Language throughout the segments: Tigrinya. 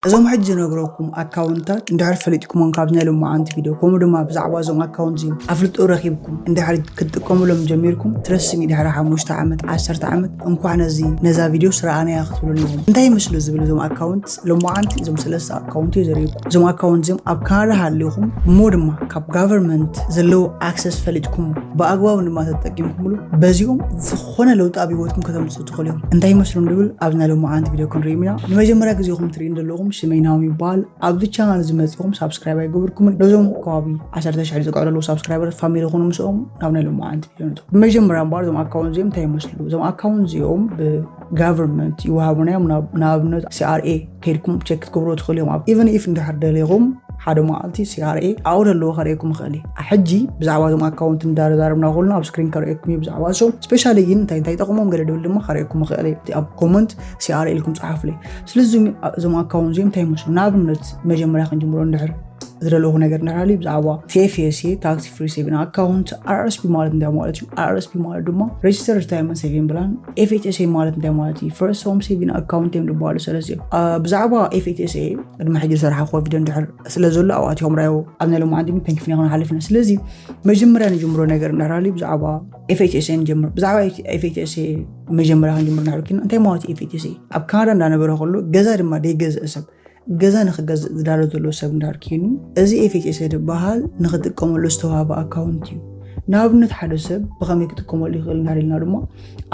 እዞም ሕጂ ዝነግረኩም ኣካውንታት እንድሕር ፈሊጥኩሞም ካብዚ ናይ ሎማዓንቲ ቪድዮ፣ ከምኡ ድማ ብዛዕባ እዞም ኣካውንት እዚኦም ኣፍልጦ ረኺብኩም እንድሕር ክትጥቀሙሎም ጀሚርኩም፣ ትረስሚ ድሕሪ ሓሙሽተ ዓመት፣ ዓሰርተ ዓመት እንኳዕ ነዚ፣ ነዛ ቪድዮ ስረኣናያ ክትብሉኒ ኢኹም። እንታይ ይመስሉ ዝብል እዞም ኣካውንት ሎማዓንቲ፣ እዞም ሰለስተ ኣካውንት እዩ ዘርእየኩም። እዞም ኣካውንት እዚኦም ኣብ ካናዳ ሃሊኹም እሞ ድማ ካብ ጋቨርንመንት ዘለዎ ኣክሰስ ፈሊጥኩም ብኣግባቡ ድማ ተጠቂምኩምሉ፣ በዚኦም ዝኾነ ለውጢ ኣብ ህይወትኩም ከተምፅኡ ትኽእሉ እዮም። እንታይ ይመስሉ ንብል ኣብዚ ናይ ሎማዓንቲ ቪድዮ ክንሪኦም ኢና። ንመጀመርያ ግዜኹም ትርእዩ ዘለኹም ሽመይ ናሆም ይበሃል። ኣብዚ ቻናል እዚ መፂኹም ሳብስክራይብ ኣይገበርኩምን። ነዞም ከባቢ ዓሰርተ ሽሕ ዝቀዕሩ ዘለዉ ሳብስክራይበር ፋሚሊ ኹኑ ምስኦም ናብ ናይ ሎማዓንቲ ቪድዮ ንእቶ። ብመጀመርያ እምበኣር እዞም ኣካውንት እዚኦም እንታይ ይመስሉ? እዞም ኣካውንት እዚኦም ብጋቨርንመንት ይወሃቡና እዮም። ናብ- ንኣብነት ሲ ኣር ኤ ከይድኩም ቸክ ክትገብሩ ትኽእሉ እዮም። ኣብ ኢቨን ኢፍ እንድሕር ደሊኹም ሓደ መዓልቲ ሲ ኣር ኤ ኣብኡ ደለዎ ከርእየኩም ይኽእል እዩ። ሕጂ ብዛዕባ እዞም ኣካውንት እንዳተዛረብና ከለና ኣብ ስክሪን ከርእየኩም እዩ ብዛዕባ እሶም ስፔሻሊ ግን እንታይ እንታይ ይጠቕሞም ገለ ድብል ድማ ከርእየኩም ይኽእል እዩ። እቲ ኣብ ኮመንት ሲ ኣር ኤ ኢልኩም ጸሓፉለይ። ስለዚ እዞም ኣካውንት እዚኦም እንታይ ይመስሉ? ንኣብነት መጀመርያ ክንጅምሮ እንድሕር ዝደለኹ ነገር እንድሕር ሃልዩ ብዛዕባ ቲ ኤፍ ኤስ ኤ፣ ታክስ ፍሪ ሴቪንግ ኣካውንት፣ ኣር ኤስ ፒ ማለት እንታይ ማለት እዩ? ኣር ኤስ ፒ ማለት ድማ ሬጅስተር ሪታይርመንት ሴቪንግ ፕላን። ኤፍ ኤች ኤስ ኤ ማለት እንታይ ማለት እዩ? ፈርስት ሆም ሴቪንግ ኣካውንት እዮም ዝበሃሉ ሰለስቲኦም። አ፣ ብዛዕባ ኤፍ ኤች ኤስ ኤ ቅድሚ ሕጂ ዝሰርሓ ኮቪድ እንድሕር ስለ ዘሎ ኣብኣትዮም ራዮ ኣብ ናይ ሎማዓንቲ ግን ተንኪፍና ክንሓልፍ ኢና። ስለዚ መጀመርያ ንጅምሮ ነገር እንድሕር ሃልዩ ብዛዕባ ኤፍ ኤች ኤስ ኤ ንጀምር። ብዛዕባ ኤፍ ኤች ኤስ ኤ መጀመርያ ክንጅምር እንድሕር ኪና እንታይ ማለት እዩ ኤፍ ኤች ኤስ ኤ? ኣብ ካናዳ እንዳነበረ ከሎ ገዛ ድማ ደይገዝእ ሰብ ገዛ ንኽገዝእ ዝዳሎ ዘሎ ሰብ እንድሕር ኪኑ፣ እዚ ኤፍ ኤች ኤስ ኤ ዝበሃል ንኽጥቀመሉ ዝተዋህበ ኣካውንት እዩ። ንኣብነት ሓደ ሰብ ብኸመይ ክጥቀመሉ ይኽእል እንድሕር ኢልና ድማ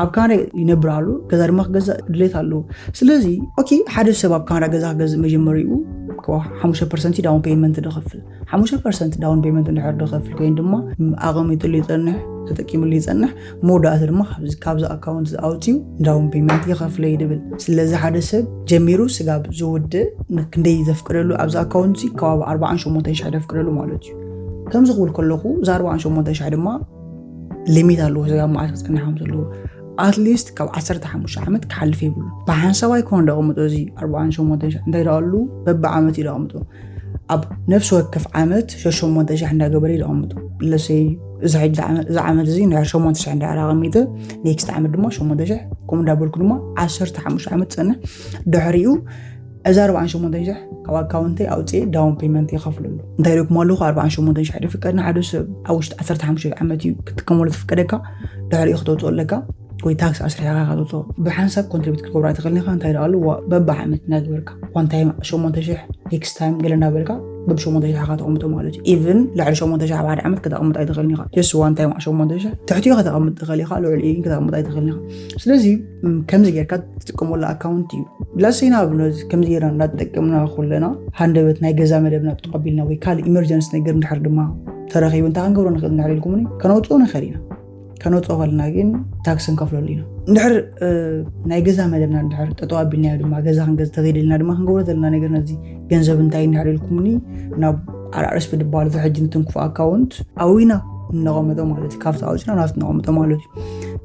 ኣብ ካናዳ ይነብር ኣሎ፣ ገዛ ድማ ክገዛእ ድሌት ኣለዎ። ስለዚ ኦኬ፣ ሓደ ሰብ ኣብ ካናዳ ገዛ ክገዝእ መጀመሪኡ ሓሙሽተ ፐርሰንት ዳውን ፔይመንት ዝኸፍል፣ ሓሙሽተ ፐርሰንት ዳውን ፔይመንት እንድሕር ዝኸፍል ኮይኑ ድማ ኣቐሚጥሉ ይጸንሕ፣ ተጠቂምሉ ይጸንሕ፣ መወዳእታ ድማ ካብዚ ካብዚ ኣካውንት ዝኣውፅዩ ዳውን ፔይመንት ይኸፍለ እዩ ድብል። ስለዚ ሓደ ሰብ ጀሚሩ ስጋብ ዝውድእ ክንደይ ዘፍቅደሉ ኣብዚ ኣካውንት እዚ ከባቢ ኣርባዓን ሸሞንተን ሽሕ ዘፍቅደሉ ማለት እዩ። ከምዚ ክብል ከለኹ እዚ ኣርባዓን ሸሞንተን ሽሕ ድማ ሊሚት ኣለዎ፣ ስጋብ መዓስ ክጸንሕ ከም ዘለዎ። ኣትሊስት ካብ ዓሰርተ ሓሙሽተ ዓመት ክሓልፍ የብሉ። ብሓንሳብ ኣይኮነ ደቐምጦ እዚ ኣርባዓን ሸሞንተን ሽሕ እንታይ ደኣሉ በብዓመት እዩ ደቐምጦ። ኣብ ነፍሲ ወከፍ ዓመት ሸሞንተ ሽሕ እንዳገበረ እዩ ደቐምጦ። ለሰይ እዚ ሕጂ ዓመት- እዚ ዓመት እዚ እንድሕር ሸሞንተ ሽሕ እንድሕር ኣቐሚጠ ኔክስት ዓመት ድማ ሸሞንተ ሽሕ ከምኡ እንዳበልኩ ድማ ዓሰርተ ሓሙሽተ ዓመት ጸንሕ። ድሕሪኡ እዚ ኣርባዓን ሸሞንተ ሽሕ ካብ ኣካውንተይ ኣውፅኤ ዳውን ፔይመንት ይኸፍለሉ። እንታይ ኢለኩም ኣለኹ? ኣርባዓን ሸሞንተ ሽሕ ድፍቀድ ንሓደ ሰብ ኣብ ውሽጢ ዓሰርተ ሓሙሽተ ዓመት እዩ ክትጥቀመሉ ትፍቀደካ። ድሕሪኡ ክተውፅኦ ኣለካ ወይ ታክስ ኣስሪሕኻ ከተውፅኦ። ብሓንሳብ ኮንትሪቢት ክትገብራ ትኽእል ኢኻ። እንታይ ደኣሉ በብዓመት እናገበርካ ዋን ታይም ሸሞንተ ሽሕ ኔክስት ታይም ገለ እናበልካ በብ ሸሞንተ ሽሕ ኢኻ ተቐምጦ ማለት እዩ። ኢቭን ልዕሊ ሸሞንተ ሽሕ ኣብ ሓደ ዓመት ከተቐምጥ ኣይትኽእልን ኢኻ። ጀስት ዋን ታይም ሸሞንተ ሽሕ ትሕቲኡ ከተቐምጥ ትኽእል ኢኻ፣ ልዕሊኡ ግን ከተቐምጥ ኣይትኽእልን ኢኻ። ስለዚ ም፣ ከምዚ ጌርካ ትጥቀመሉ ኣካውንት እዩ። ላሰይ ንኣብነት ከምዚ ጌርና እንዳተጠቀምና ከለና ሃንደበት ናይ ገዛ መደብና ጠቐቢልና ወይ ካልእ ኢመርጀንሲ ነገር እንድሕር ድማ ተረኺቡ እንታይ ክንገብሮ ንኽእል እንድሕር ኢልኩምኒ ከነውፅኦ ንኽእል ኢና። ከነውፅኦ ከለና ግን ታክስ ንከፍለሉ ኢና። እንድሕር እ፣ ናይ ገዛ መደብና እንድሕር ጠጠው ኣቢልናዮ ድማ ገዛ ክንገዝ ተዘይደልና ድማ ክንገብሮ ዘለና ነገር ነዚ ገንዘብ እንታይ እንድሕር ኢልኩምኒ ናብ ኣር ኤስ ፒ ዝበሃል እዚ ሕጂ ንትንክፎ ኣካውንት ኣዊና እነቐመጦ ማለት እዩ። ካብቲ ኣውፅና ናብቲ እነቐመጦ ማለት እዩ።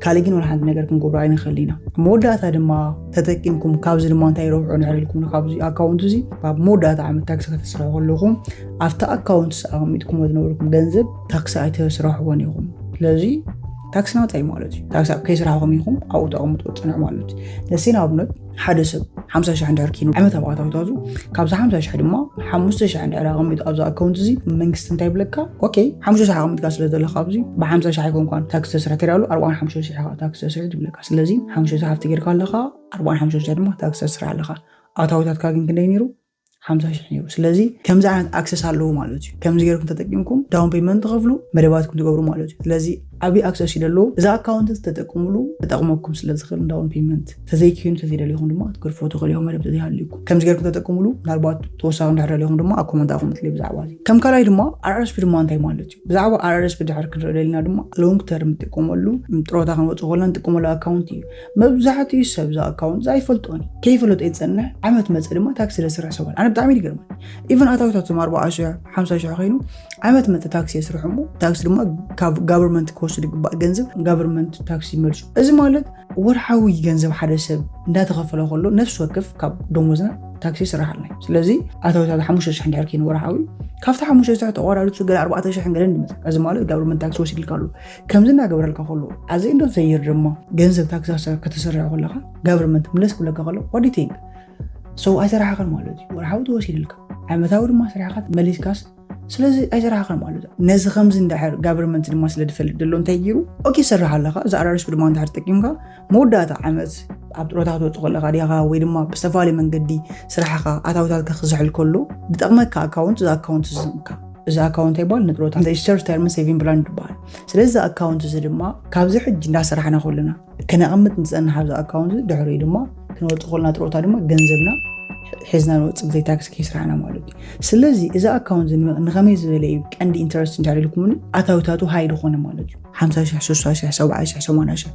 ካልእ ግን ወላ ሓንቲ ነገር ክንገብሮ ኣይንኽእል ኢና። መወዳእታ ድማ ተጠቂምኩም ካብዚ ድማ እንታይ ረብሑ እንድሕር ኢልኩም ካብዚ ኣካውንት እዚ ኣብ መወዳእታ ዓመት ታክሲ ከተስርሑ ከለኹም ኣብቲ ኣካውንት ኣቐሚጥኩሞ ዝነበርኩም ገንዘብ ታክሲ ኣይተስረሕዎን ኢኹም። ስለዚ ታክሲ ናፃ እዩ ማለት እዩ። ታክሲ ኣብ ከይስራሕኹም ኢኹም ኣብኡ ተቐምጡ ፅንሑ ማለት እዩ። ለሲ ንኣብነት ሓደ ሰብ ሓምሳ ሽሕ እንድሕር ኪኑ ዓመታዊ ኣታዊታቱ ካብዚ ሓምሳ ሽሕ ድማ ሓሙሽተ ሽሕ እንድሕር ኣቐሚጡ ኣብዚ ኣካውንት እዚ መንግስቲ እንታይ ይብለካ? ኦኬ ሓሙሽተ ሽሕ ኣቐሚጥካ ስለ ዘለካ ኣብዚ ብሓምሳ ሽሕ ኣይኮንኳን ታክሲ ተስርሕ ተሪኣሉ ኣርባዓን ሓሙሽተ ሽሕ ኢኻ ታክሲ ተስርሕ ትብለካ። ስለዚ ሓሙሽተ ሽሕ ሃፍቲ ጌርካ ኣለኻ ኣርባዓን ሓሙሽተ ሽሕ ድማ ታክሲ ተስርሕ ኣለኻ። ኣታዊታትካ ግን ክንደይ ነይሩ? ሓምሳ ሽሕ ነይሩ። ስለዚ ከምዚ ዓይነት ኣክሰስ ኣለዎ ማለት እዩ። ከምዚ ገይርኩም ተጠቂምኩም ዳውን ፔይመንት ትኸፍሉ መደባትኩም ትገብሩ ማለት እዩ። ስለዚ ዓብዪ ኣክሰስ እዩ ዘለዎ። እዚ ኣካውንት ተጠቅሙሉ ተጠቅመኩም ስለ ዝኽእል ዳውን ፔይመንት ተዘይክዩን ተዘይደሊኹም ድማ ክትገድፍዎ ትኽእሉ ኢኹም መደብ ተዘይሃልዩኩም። ከምዚ ገይርኩም ተጠቅሙሉ ምናልባት ተወሳኺ እንድሕር ደሊኹም ድማ ኣብ ኮመንት ኣኹም ትልዩ ብዛዕባ እዚ። ከም ካልኣይ ድማ ኣር ኤስ ፒ ድማ እንታይ ማለት እዩ? ብዛዕባ ኣር ኤስ ፒ ድሕር ክንርኢ ደሊና ድማ ሎንግ ተርም ንጥቀመሉ ጥሮታ ክንወፅእ ከለና ንጥቀመሉ ኣካውንት እዩ። መብዛሕትኡ ሰብ እዚ ኣካውንት እዚ ኣይፈልጦን እዩ። ከይፈለጦ ይፀንሕ ዓመት መፀ ድማ ታክሲ ዘስርሕ ሰባት ኣነ ብጣዕሚ ይገርመኒ። ኢቨን ኣታዊታት ዞም ኣርባዓ ሽሕ ሓምሳ ሽሕ ኮይኑ ዓመት መፀ ታክሲ የስርሑ እሞ ታክሲ ድማ ካብ ጋቨርንመንት ክወስድ ይግባእ ገንዘብ ጋቨርንመንት ታክሲ ይመልሱ። እዚ ማለት ወርሓዊ ገንዘብ ሓደ ሰብ እንዳተኸፈለ ከሎ ነፍሲ ወከፍ ካብ ደሞዝና ታክሲ ይስርሓልና እዩ። ስለዚ ኣታዊታት ሓሙሽተ ሽሕ እንድሕር ኮይኑ ወርሓዊ ካብቲ ሓሙሽተ ሽሕ ተቆራሪፁ ገለ ኣርባዕተ ሽሕ ገለ እንድመፀ እዚ ማለት ጋቨርንመንት ታክሲ ወሲድልካ ኣሎ። ከምዚ እናገበረልካ ከሎ ኣዘ እንዶ ዘይር ድማ ገንዘብ ታክሲ ከተሰርሕ ከለካ ጋቨርንመንት ምለስ ክብለካ ከሎ ዋዲቲንግ So ኣይሰራሕኻን ማለት እዩ። ወርሓዊ ተወሲድልካ፣ ዓመታዊ ድማ ስራሕካ መሊስካስ፣ ስለዚ ኣይሰራሕኻን ማለት እዩ። ነዚ ከምዚ እንድሕር ጋቨርንመንት ድማ ስለ ዝፈልጥ ዘሎ እንታይ ገይሩ፣ ኦኬ፣ ትሰርሕ ኣለኻ፣ እዚ ኣራርስቢ ድማ እንድሕር ተጠቂምካ፣ መወዳእታ ዓመት ኣብ ጥሮታ ክትወፅእ ከለኻ ዲኻ ወይ ድማ ብዝተፈላለየ መንገዲ ስራሕኻ ኣታዊታትካ ክዝሕል ከሎ፣ ዝጠቕመካ ኣካውንት፣ እዚ ኣካውንት ዝጠቕመካ፣ እዚ ኣካውንት ይባል ንጥሮታ፣ ሪጅስተር ሪታየርመንት ሴቪንግ ፕላን ይባሃል። ስለዚ እዚ ኣካውንት እዚ ድማ ካብዚ ሕጂ እንዳሰራሕና ከለና ክነቐምጥ ንፀንሕ ኣብዚ ኣካውንት፣ ድሕሪኡ ድማ ክንወፅእ ከለና ጥሮታ ድማ ገንዘብና ሒዝና ንወፅእ ብዘይ ታክስ ከይስራሕና ማለት እዩ። ስለዚ እዚ ኣካውንት እዚ ንኸመይ ዝበለ እዩ ቀንዲ ኢንተረስት እንድሕር ኢልኩምኒ፣ ኣታዊታቱ ሃይ ዝኾነ ማለት እዩ። ሓምሳ ሽሕ፣ ስሳ ሽሕ፣ ሰብዓ ሽሕ፣ ሰማንያ ሽሕ፣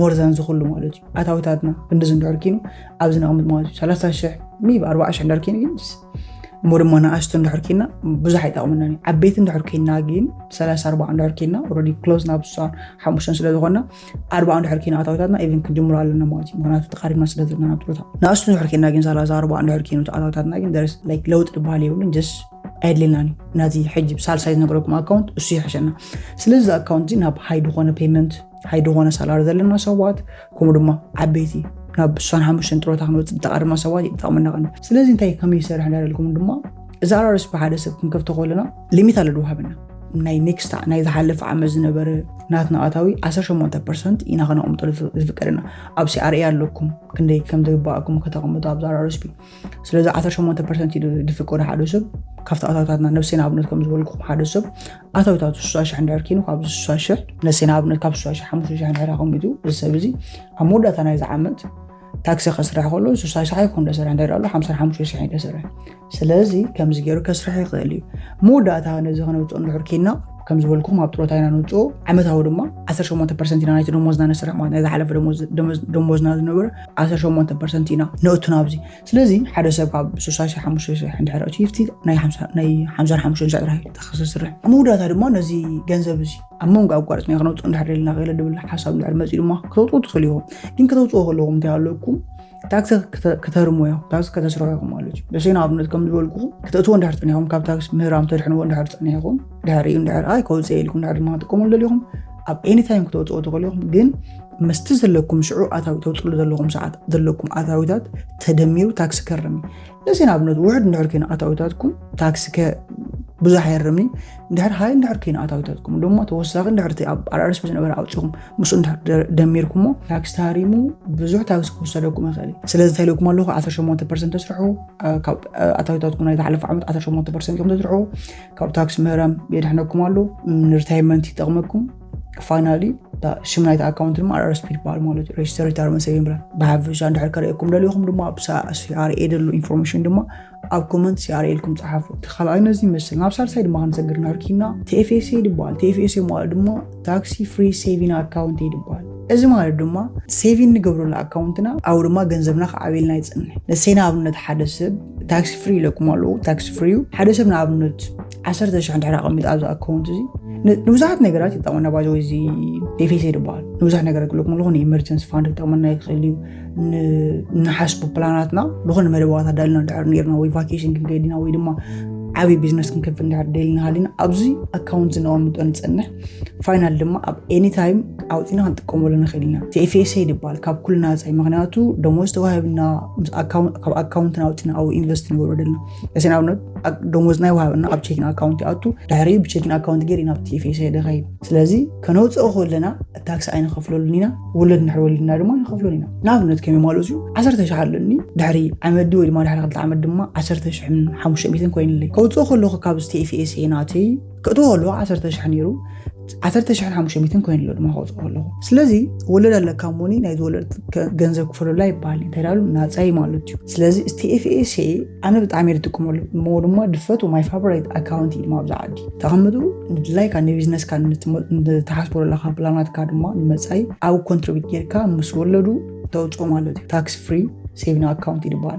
ሞርዛን ዝኽሉ ማለት እዩ። ኣታዊታትና ክንድዚ እንድሕር ኪኑ ኣብዚ ነቐምጥ ማለት እዩ። ሰላሳ ሽሕ፣ ሜቢ ኣርባዓ ሽሕ እንድሕር ኪኑ ግን እሞ ድማ ንኣሽቱ እንድሕር ኪና ብዙሕ ኣይጠቕመናን እዩ። ዓበይቲ እንድሕር ኮይና ግን ሰላሳ ኣርባዓ እንድሕር ኮይና ኦልሬዲ ክሎዝ ናብ ስሳ ሓሙሽተ ስለ ዝኾና ኣርባዓ እንድሕር ኮይና ኣታዊታትና ኢቨን ክንጅምሮ ኣለና ማለት እዩ። ምክንያቱ ተቃሪብና ስለ ዘለና ናብ ጥሮታ። ንኣሽቱ እንድሕር ኮይና ግን ሰላሳ ኣርባዓ እንድሕር ኮይኑ ኣታዊታትና ግን ደርስ ላይክ ለውጥ ዝበሃል የብሉን። ጀስ ኣየድልየናን እዩ። ናዚ ሕጂ ብሳልሳይ ዝነገረኩም ኣካውንት እሱ ይሕሸና። ስለዚ ኣካውንት እዚ ናብ ሃይ ዝኾነ ፔመንት ሃይ ዝኾነ ሳላሪ ዘለና ሰባት ከምኡ ድማ ዓበይቲ ናብ ስሳን ሓሙሽተን ጥሮታ ክንወፅእ ዝተቃርብና ሰባት ይጠቕመና ቀኒ። ስለዚ እንታይ ከመይ ይሰርሕ እንዳደልኩም ድማ እዚ ኣራርስ ብሓደ ሰብ ክንከፍቶ ከለና ሊሚት ኣሎ ድወሃበና። ናይ ኔክስት ናይ ዝሓለፈ ዓመት ዝነበረ ናትና ኣታዊ ዓሰርተ ሸሞንተ ፐርሰንት ኢና ከነቕምጠሉ ዝፍቀደና። ኣብ ሲኣርኤ ኣለኩም ክንደይ ከም ዝግባኣኩም ከተቐምጡ ኣብዚ ኣራርስ ቢ ስለዚ ዓሰርተ ሸሞንተ ፐርሰንት እዩ ዝፍቀዶ ሓደ ሰብ ካብቲ ኣታዊታትና። ነብሰይ ንኣብነት ከም ዝበልኩም ሓደ ሰብ ኣታዊታቱ ስሳ ሽሕ እንድሕር ኮይኑ ካብዚ ስሳ ሽሕ ነብሰይ ንኣብነት ካብ ስሳ ሽሕ ሓሙሽተ ሽሕ እንድሕር ኣቐሚጡ እዚ ሰብ እዚ ኣብ መወዳእታ ናይዚ ዓመት ታክሲ ከስርሕ ከሎ ስሳ ሽሕ ኣይኮን ደሰርሕ እንታይ ኣሎ ሓምሳ ሓሙሽተ ሽሕ ደሰርሕ። ስለዚ ከምዚ ገይሩ ከስርሕ ይኽእል እዩ። መወዳእታ ነዚ ከነውፅኦ እንድሕር ኮይና ከም ዝበልኩም ኣብ ጥሮታ ኢና ንውፅኦ። ዓመታዊ ድማ ዓሰርተ ሸሞንተ ፐርሰንት ኢና ናይቲ ደሞዝና ነስርሕ ማለት ናይ ዝሓለፈ ደሞዝ- ደሞዝ- ደሞዝና ዝነበረ ዓሰርተ ሸሞንተ ፐርሰንት ኢና ነእቱ ናብዚ። ስለዚ ሓደ ሰብ ካብ ስሳ ሽሕ ሓሙሽተ ሽሕ እንድሕር ኣእትዩ ይፍቲ ናይ ሓምሳ ናይ ሓምሳን ሓሙሽተን ሽሕ ጥራሕ እዩ ተኸሰስርሕ። ኣብ መወዳእታ ድማ ነዚ ገንዘብ እዚ ኣብ መንጎ ኣቋርፅና ከነውፅኦ እንድሕር ደልና ክኢለ ድብል ሓሳብ እንድሕር መፅኡ ድማ ከተውፅኡ ትኽእሉ ኢኹም። ግን ከተውፅኦ ከለኹም እንታይ ኣለኩም ታክሲ ክተ- ክተርሙ ኢኹም። ታክሲ ከተስርሑ ኢኹም ማለት እዩ። ደሴ ንኣብነት ከም ዝበልኩኹም ክተእትዎ እንድሕር ፀኒኹም ካብ ታክሲ ምህራም ተድሕንዎ እንድሕር ፀኒኹም ድሕሪኡ እንድሕር ኣይ ከውፅእ ኢልኩም እንድሕር ድማ ትጥቀሙሉ ደሊኹም ኣብ ኤኒ ታይም ክተውፅኦ ትኽእሉ ኢኹም። ግን ምስቲ ዘለኩም ሽዑ ኣታዊ ተውፅሉ ዘለኹም ሰዓት ዘለኩም ኣታዊታት ተደሚሩ ታክሲ ከርም እዩ። ደሴ ንኣብነት ውሕድ እንድሕር ኮይኑ ኣታዊታትኩም ታክሲ ከ ብዙሕ ኣይርምኒ። እንድሕር ሃይ እንድሕር ኮይኑ ኣታዊታትኩም ድማ ተወሳኺ እንድሕር እቲ ኣብ ኣራርስ ዝነበረ ኣውፅኹም ምስ እንድሕር ደ- ደሚርኩሞ ታክሲ ታሪሙ ብዙሕ ታክሲ ክወሰደኩም ይኽእል እዩ። ስለዚ እንታይ ኢለኩም ኣለኹ ዓሰርተ ሸሞንተ ፐርሰንት ተስርሑ። አ፣ ካብ አ፣ ኣታዊታትኩም ናይ ዝሓለፈ ዓመት ዓሰርተ ሸሞንተ ፐርሰንት ኢኹም ተስርሑ። ካብ ታክሲ ምህራም የድሕነኩም ኣሎ። ንሪታይርመንት ይጠቕመኩም። ፋይናሊ ሽም ናይቲ ኣካውንት ድማ ኣራርስ ፒ ይበሃል ማለት እዩ። ሬጅስተር ሪታይርመንት ሴቪንግ ፕላን ብሓፈሻ እንድሕር ከርእየኩም ደሊኹም ድማ ኣብ ሲኣርኤ ደሎ ኢንፎርሜሽን ድማ ኣብ ኮመንት ሲኣርኤ ኢልኩም ፀሓፉ። እቲ ካልኣይ ነዚ ይመስል። ናብ ሳልሳይ ድማ ክንሰግር ንሕርኪና ቲኤፍኤስኤ ይበሃል። ቲኤፍኤስኤ ማለት ድማ ታክሲ ፍሪ ሴቪንግ ኣካውንት ይበሃል። እዚ ማለት ድማ ሴቪንግ ንገብረሉ ኣካውንትና ኣብኡ ድማ ገንዘብና ክዓብየልና ይፀንሕ። ነሰይ ንኣብነት ሓደ ሰብ ታክሲ ፍሪ ኢለኩም ኣለዉ። ታክሲ ፍሪ እዩ። ሓደ ሰብ ንኣብነት ዓሰርተ ሽሕ እንድሕር ኣቐሚጡ ኣብዚ ኣካውንት እዚ ን- ንብዙሓት ነገራት ይጠቕመና። ባዚ ወይ እዚ ቲኤፍኤስኤ ይበሃል። ንብዙሕ ነገር ክብለኩም ኣለኹ ንኢመርጀንሲ ፋንድ ክጠቕመና ይኽእል እዩ። ን- ንሓስቡ ፕላናትና ዝኾነ መደባት ኣዳልና እንድሕር ነርና ወይ ቫኬሽን ክንከይድ ኢና ወይ ድማ ዓብዪ ቢዝነስ ክንከፍት እንድሕር ደልና ሃሊና ኣብዚ ኣካውንት ነቐምጦ ንፀንሕ። ፋይናል ድማ ኣብ ኤኒ ታይም ኣውፂና ክንጥቀመሉ ንኽእል ኢና። ቲኤፍኤስኤ ይበሃል ካብ ኩሉ ናፃ እዩ። ምክንያቱ ደሞዝ ተዋሂብና ምስ ኣካውንት- ካብ ኣካውንትና ኣውፂና ኣብኡ ኢንቨስት ንገብሮ ደልና። እሰ ንኣብነት ኣክ- ደሞዝና ይወሃበና ኣብ ቼኪን ኣካውንት ይኣቱ። ድሕሪኡ ብቼኪን ኣካውንት ገይር ናብ ቲኤፍኤስኤ ደኸይድ። ስለዚ ከነውፅኦ ከለና ታክሲ ኣይንኸፍለሉን ኢና። ወለድ እንድሕር ወሊድና ድማ ኣይንኸፍሎን ኢና። ንኣብነት ከመይ ማለት እዩ ዓሰርተ ሽሕ ኣለኒ ድሕሪ ዓመዲ ወይ ድማ ድሕሪ ክልተ ዓመት ድማ ዓሰርተ ሽሕን ሓሙሽተ ሚእትን ኮይኑለይ ከውፅኦ ከለኹ ካብ ቲኤፍኤስኤ ናተይ ክእትዎ ከለኹ ዓሰርተ ሽሕ ነይሩ። ዓሰርተ ሽሕን ሓሙሽተ ሚእትን ኮይኑ ኣሎ ድማ ከውፅኦ ከለኹ። ስለዚ ወለድ ኣለካ እሞኒ ናይ ዝወለድ ከ- ገንዘብ ክፈለሉ ኣይበሃል እንታይ ዳሉ ናፃይ ማለት እዩ። ስለዚ ቲኤፍኤስኤ ኣነ ብጣዕሚ እየ ዝጥቀመሉ እሞ ድማ ድፈቱ ማይ ፋቨራይት ኣካውንት እዩ ድማ ኣብዚ ዓዲ ተቐምጡ ንድላይካ ንቢዝነስካ ንትሞ- ንትሓስቦ ዘለካ ፕላናትካ ድማ ንመፃኢ ኣብ ኮንትሪቢት ጌርካ ምስ ወለዱ ተውፅኦ ማለት እዩ። ታክስ ፍሪ ሴቪንግ ኣካውንት ይበሃል።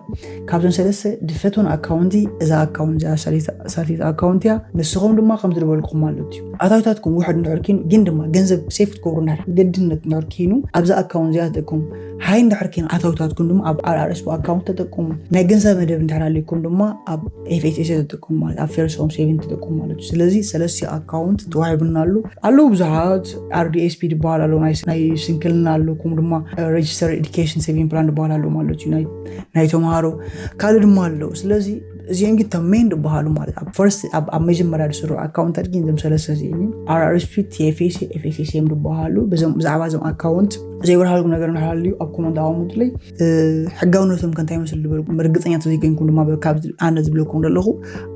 ካብዞም ሰለስተ ድፈቶን ኣካውንቲ እዛ ኣካውንት እዚኣ ሳልሰይቲ ኣካውንት እያ። ንስኹም ድማ ከም ዝደበልኩም ማለት እዩ ኣታዊታትኩም ውሕድ እንድሕር ኪኑ ግን ድማ ገንዘብ ሴፍ ክትገብሩ እንድሕር ግድነት እንድሕር ኪኑ ኣብዚ ኣካውንት እዚኣ ተጠቀሙ። ሃይ እንድሕር ኪኑ ኣታዊታትኩም ድማ ኣብ ኣርኣርኤስ ኣካውንት ተጠቀሙ። ናይ ገንዘብ መደብ እንድሕር ኣልኩም ድማ ኣብ ኤፍኤችኤስ ተጠቀሙ ማለት ኣብ ፈርስት ሆም ሴቪንግ ተጠቀሙ ማለት እዩ። ስለዚ ሰለስተ ኣካውንት ተዋሂቡና ኣሎ ኣለዉ ብዙሓት ኣርዲኤስፒ ዝበሃል ኣሎ ናይ ናይ ስንክልና ኣሎ ከምኡ ድማ ሬጅስተር ኤዱኬሽን ሴቪንግ ፕላን ዝበሃል ኣሎ ማለት እዩ። ናይ ተምሃሮ ካልእ ድማ ኣለዉ። ስለዚ እዚኦም ግን ቶም ሜን ዝበሃሉ ማለት ኣብ ፈርስት ኣብ መጀመርያ ዝስርሑ ኣካውንታት ግን ዘም ሰለስተ እዚኦም RRSP፣ TFSA፣ FSSA እዮም ዝበሃሉ። ብዛዕባ እዞም ኣካውንት ዘይበርሃልኩም ነገር እንድሕር ሃልዩ ኣብ ኮመንት ኣቐምጡለይ። ሕጋውነቶም ከ እንታይ ይመስል ዝበልኩም ርግፀኛ ተዘይኮንኩም ድማ ካብ ኣነ ዝብለኩም ዘለኹ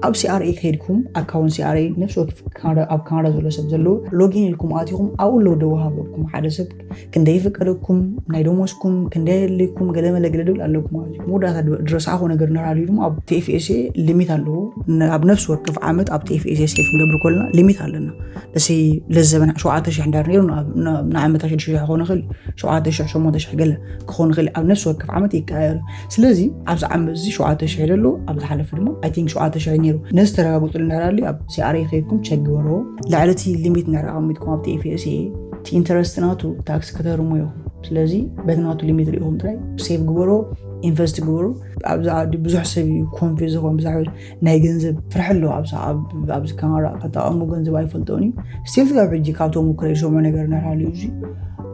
ኣብ CRA ከይድኩም ኣካውንት CRA ነፍሲ ወከፍ ኣብ ካናዳ ዘሎ ሰብ ዘለዎ ሎጊን ኢልኩም ኣቲኹም ኣብኡ ኣለዉ ደወሃበኩም ሓደ ሰብ ክንደይ ይፍቀደኩም ናይ ደሞዝኩም ክንደይ የድልይኩም ገለመለ ገለ ድብል ኣለኩም ማለት እዩ። መወዳእታ ድረስዓኹ ነገር እንድሕር ሃልዩ ድማ ኣብ TFSA ሊሚት ኣለዎ። ኣብ ነፍሲ ወከፍ ዓመት ኣብ TFSA ሴፍ ክንገብር ከለና ሊሚት ኣለና። ደሰይ ለዘበን ሸውዓተ ሽሕ እንዳር ነይሩ ንዓመታ ሽዱሽተ ሽሕ ክኾን ይኽእል ሸውዓተ ሽሕ ሸሞንተ ሽሕ ገለ ክኾን ይኽእል ኣብ ነፍሲ ወከፍ ዓመት ይቀያየር። ስለዚ ኣብዚ ዓመት እዚ ሸውዓተ ሽሕ ደሎ ኣብ ዝሓለፈ ድማ I think ሸውዓተ ሽሕ ነይሩ። ነዚ ተረጋግጡ እንድሕር ሃልዩ ኣብ CRA ከይድኩም ቸክ ግበርዎ። ልዕሊ እቲ ሊሚት እንድሕር ኣቐሚጥኩም ኣብ TFSA እቲ ኢንተረስት ናቱ ታክስ ከተርሙ ኢኹም። ስለዚ በቲ ናቱ ሊሚት ርኢኹም ጥራይ ሴቭ ግበርዎ፣ ኢንቨስት ግበሩ። ኣብዚ ዓዲ ብዙሕ ሰብ እዩ ኮንፊዝ ዝኾን ብዛዕባ ናይ ገንዘብ ፍርሒ ኣለዎ። ኣብዚ ኣብ- ኣብዚ ካናዳ ከጠቐሙ ገንዘብ ኣይፈልጦን እዩ። ስቲል ስጋብ ሕጂ ካብቶም ምክረ ዝሰምዑ ነገር እንድሕር ሃልዩ እዚ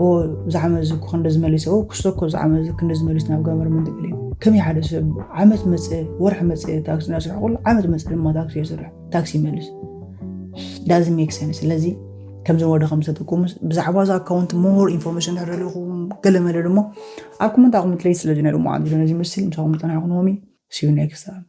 ኦ እዚ ዓመት እዚ እኮ ክንደ ዝመሊሰ ኦ ክስቶ እኮ እዚ ዓመት እዚ ክንደ ዝመሊስ ናብ ጋቨርመንት ገለ ከመይ ሓደ ሰብ ዓመት መፀ ወርሒ መፀ ታክሲ እናሰርሐ ከሎ ዓመት መፀ ድማ ታክሲ የስርሕ ታክሲ ይመልስ doesn't make sense። ስለዚ ከምዚ ወደ ከም ዝተጠቁሙ ብዛዕባ እዚ ኣካውንት more ኢንፎርሜሽን እንድሕር ደሊኹም ገለ መለ ድማ ኣብ ኮመንት ኣቕምጥለይ። ስለዚ ናይ ሎማዓንቲ ቪድዮ ነዚ ይመስል። ምሳኹም ዝፀናሕኩ ኖሚ see you next time።